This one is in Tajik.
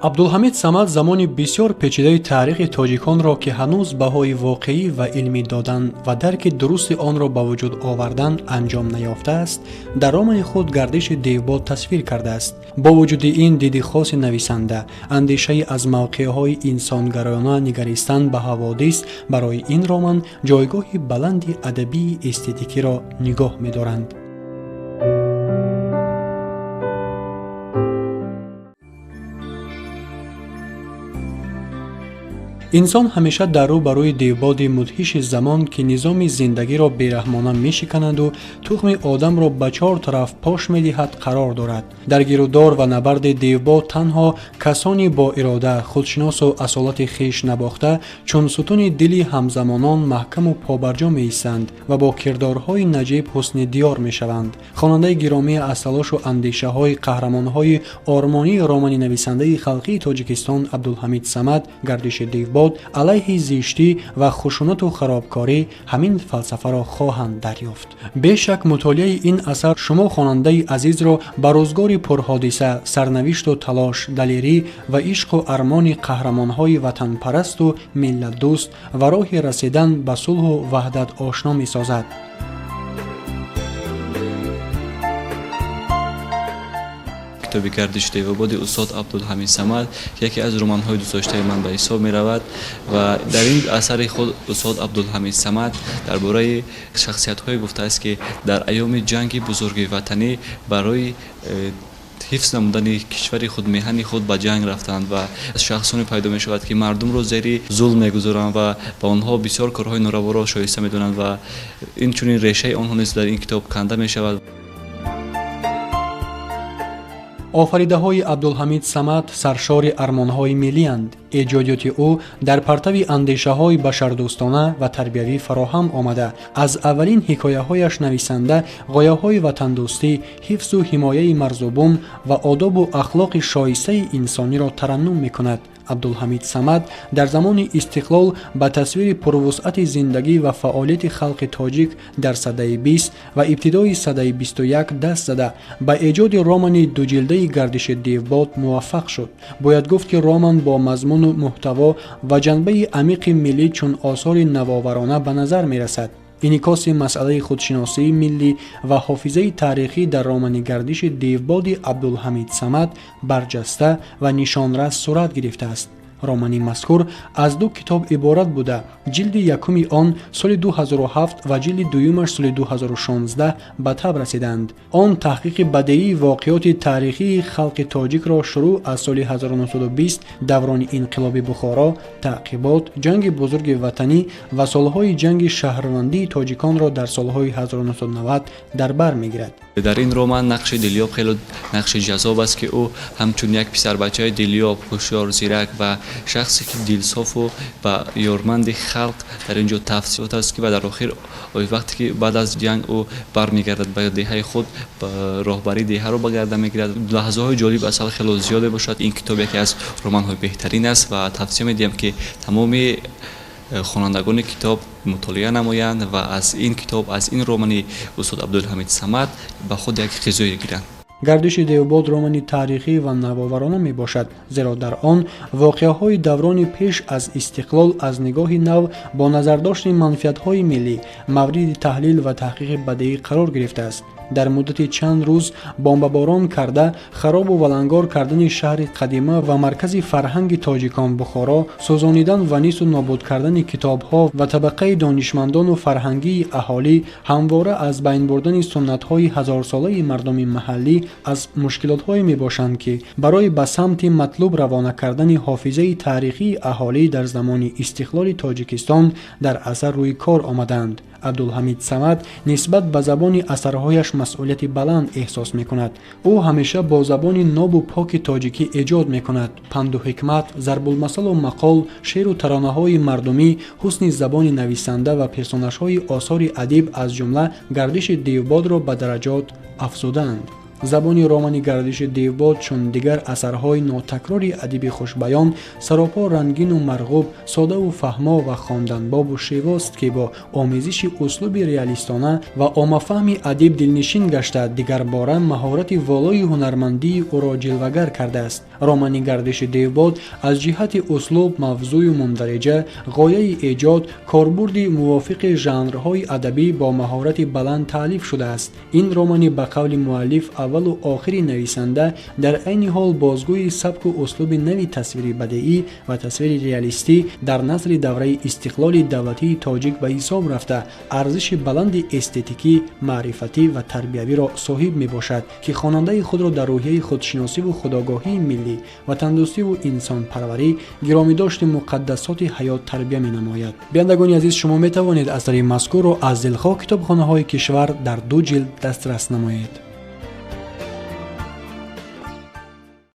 Абдулҳамид Самад замони бисёр печидаи таърихи тоҷиконро, ки ҳанӯз баҳои воқеӣ ва илмӣ додан ва дарки дурусти онро ба вуҷуд овардан анҷом наёфтааст, дар романи худ «Гардиши девбод» тасвир кардааст. Бо вуҷуди ин диди хоси нависанда, андешаи аз мавқеъҳои инсонгароёна нигаристан ба ҳаводис барои ин роман ҷойгоҳи баланди адабии эстетикиро нигоҳ медоранд. Инсон ҳамеша дар рӯ ба рӯи девбоди мудҳиши замон, ки низоми зиндагиро бераҳмона мешиканаду тухми одамро ба чор тараф пош медиҳад, қарор дорад. Дар гирудор ва набарди девбод танҳо касони бо ирода, худшиносу асолати хеш набохта, чун сутуни дили ҳамзамонон маҳкаму побарҷо меистанд ва бо кирдорҳои наҷиб ҳусни диёр мешаванд. Хонандаи гиромӣ аз талошу андешаҳои қаҳрамонҳои ормонии романи нависандаи халқии Тоҷикистон Абдулҳамид Самад «Гардиши девбод» алайҳи зиштӣ ва хушунату харобкорӣ ҳамин фалсафаро хоҳанд дарёфт. Бешак, мутолиаи ин асар шумо, хонандаи азизро, ба рӯзгори пурҳодиса, сарнавишту талош, далерӣ ва ишқу армони қаҳрамонҳои ватанпарасту миллатдӯст ва роҳи расидан ба сулҳу ваҳдат ошно месозад. Китоби «Гардиши девбоди» устод Абдулҳамид Самад яке аз романҳои дӯстдоштаи ман ба ҳисоб меравад ва дар ин асари худ устод Абдулҳамид Самад дар бораи шахсиятҳое гуфтааст, ки дар айёми ҷанги бузурги ватанӣ барои ҳифз намудани кишвари худ, меҳани худ ба ҷанг рафтанд ва шахсоне пайдо мешавад, ки мардумро зери зулм мегузоранд ва ба онҳо бисёр корҳои нораворо шоиста медонанд ва инчунин решаи онҳо низ дар ин китоб канда мешавад. Офаридаҳои Абдулҳамид Самад саршори армонҳои миллиянд. Эҷодиёти ӯ дар партави андешаҳои башардӯстона ва тарбиявӣ фароҳам омада, аз аввалин ҳикояҳояш нависанда ғояҳои ватандӯстӣ, ҳифзу ҳимояи марзубум ва одобу ахлоқи шоистаи инсониро тараннум мекунад. Абдулҳамид Самад дар замони истиқлол ба тасвири пурвусъати зиндагӣ ва фаъолияти халқи тоҷик дар садаи 20 ва ибтидои садаи 21 даст зада, ба эҷоди романи дуҷилдаи «Гардиши девбод» муваффақ шуд. Бояд гуфт, ки роман бо мазмуну муҳтаво ва ҷанбаи амиқи миллӣ чун осори навоварона ба назар мерасад. Инъикоси масъалаи худшиносии миллӣ ва ҳофизаи таърихӣ дар романи «Гардиши девбоди» Абдулҳамид Самад барҷаста ва нишонрас сурат гирифтааст. Романи мазкур аз ду китоб иборат буда, ҷилди якуми он соли 2007 ва ҷилди дуюмаш соли 2016 ба таб расиданд. Он таҳқиқи бадеии воқеоти таърихии халқи тоҷикро шурӯъ аз соли 1920, даврони инқилоби Бухоро, таъқибот, ҷанги бузурги ватанӣ ва солҳои ҷанги шаҳрвандии тоҷиконро дар солҳои 1990 дар бар мегирад. Дар ин роман нақши Дилёб хеле нақши ҷаззоб аст, ки ӯ ҳамчун як писарбачаи дилёб, ҳушёр, зирак ва шахсе ки дилсофу ва ёрманди халқ дар ин ҷо тавсиф аст, ки ва дар охир вақте ки баъд аз ҷанг ӯ бармегардад ба деҳаи худ, роҳбарии деҳаро ба гардан мегирад. Лаҳзаҳои ҷолиб асал хело зиёде бошад. Ин китоб яке аз романҳои беҳтарин аст ва тавсия медиҳам, ки тамоми хонандагони китоб мутолиа намоянд ва аз ин китоб, аз ин романи устод Абдулҳамид Самад ба худ як ғизое гиранд. «Гардиши девбод» романи таърихӣ ва навоварона мебошад, зеро дар он воқеаҳои даврони пеш аз истиқлол аз нигоҳи нав бо назардошти манфиатҳои миллӣ мавриди таҳлил ва таҳқиқи бадеӣ қарор гирифтааст. Дар муддати чанд рӯз бомбаборон карда, харобу валангор кардани шаҳри қадима ва маркази фарҳанги тоҷикон Бухоро, сӯзонидан ва нису нобуд кардани китобҳо ва табақаи донишмандону фарҳангии аҳолӣ, ҳамвора аз байн бурдани суннатҳои ҳазорсолаи мардуми маҳаллӣ аз мушкилотҳое мебошанд, ки барои ба самти матлуб равона кардани ҳофизаи таърихии аҳолӣ дар замони истиқлоли Тоҷикистон дар асар рӯи кор омаданд. Абдулҳамид Самад нисбат ба забони асарҳояш масъулияти баланд эҳсос мекунад. Ӯ ҳамеша бо забони нобу поки тоҷикӣ эҷод мекунад. Панду ҳикмат, зарбулмасалу мақол, шеъру таронаҳои мардумӣ, ҳусни забони нависанда ва персонажҳои осори адиб, аз ҷумла «Гардиши девбодро» ба дараҷот афзудаанд. Забони романи «Гардиши девбод», чун дигар асарҳои нотакрори адиби хушбаён, саропо рангину марғуб, содаву фаҳмо ва хонданбобу шевост, ки бо омезиши услуби реалистона ва оммафаҳми адиб дилнишин гашта, дигарбора маҳорати волои ҳунармандии ӯро ҷилвагар кардааст. Романи «Гардиши девбод» аз ҷиҳати услуб, мавзӯю мундариҷа, ғояи эҷод, корбурди мувофиқи жанрҳои адабӣ бо маҳорати баланд таълиф шудааст. Ин романи, ба қавли муаллиф, аввалу охири нависанда, дар айни ҳол бозгӯи сабку услуби нави тасвири бадеӣ ва тасвири реалистӣ дар насри давраи истиқлоли давлатии тоҷик ба ҳисоб рафта, арзиши баланди эстетикӣ, маърифатӣ ва тарбиявиро соҳиб мебошад, ки хонандаи худро дар рӯҳияи худшиносиву худогоҳии миллӣ, ватандӯстиву инсонпарварӣ, гиромидошти муқаддасоти ҳаёт тарбия менамояд. Бинандагони азиз, шумо метавонед асари мазкурро аз дилхоҳ китобхонаҳои кишвар дар ду ҷилд дастрас намоед.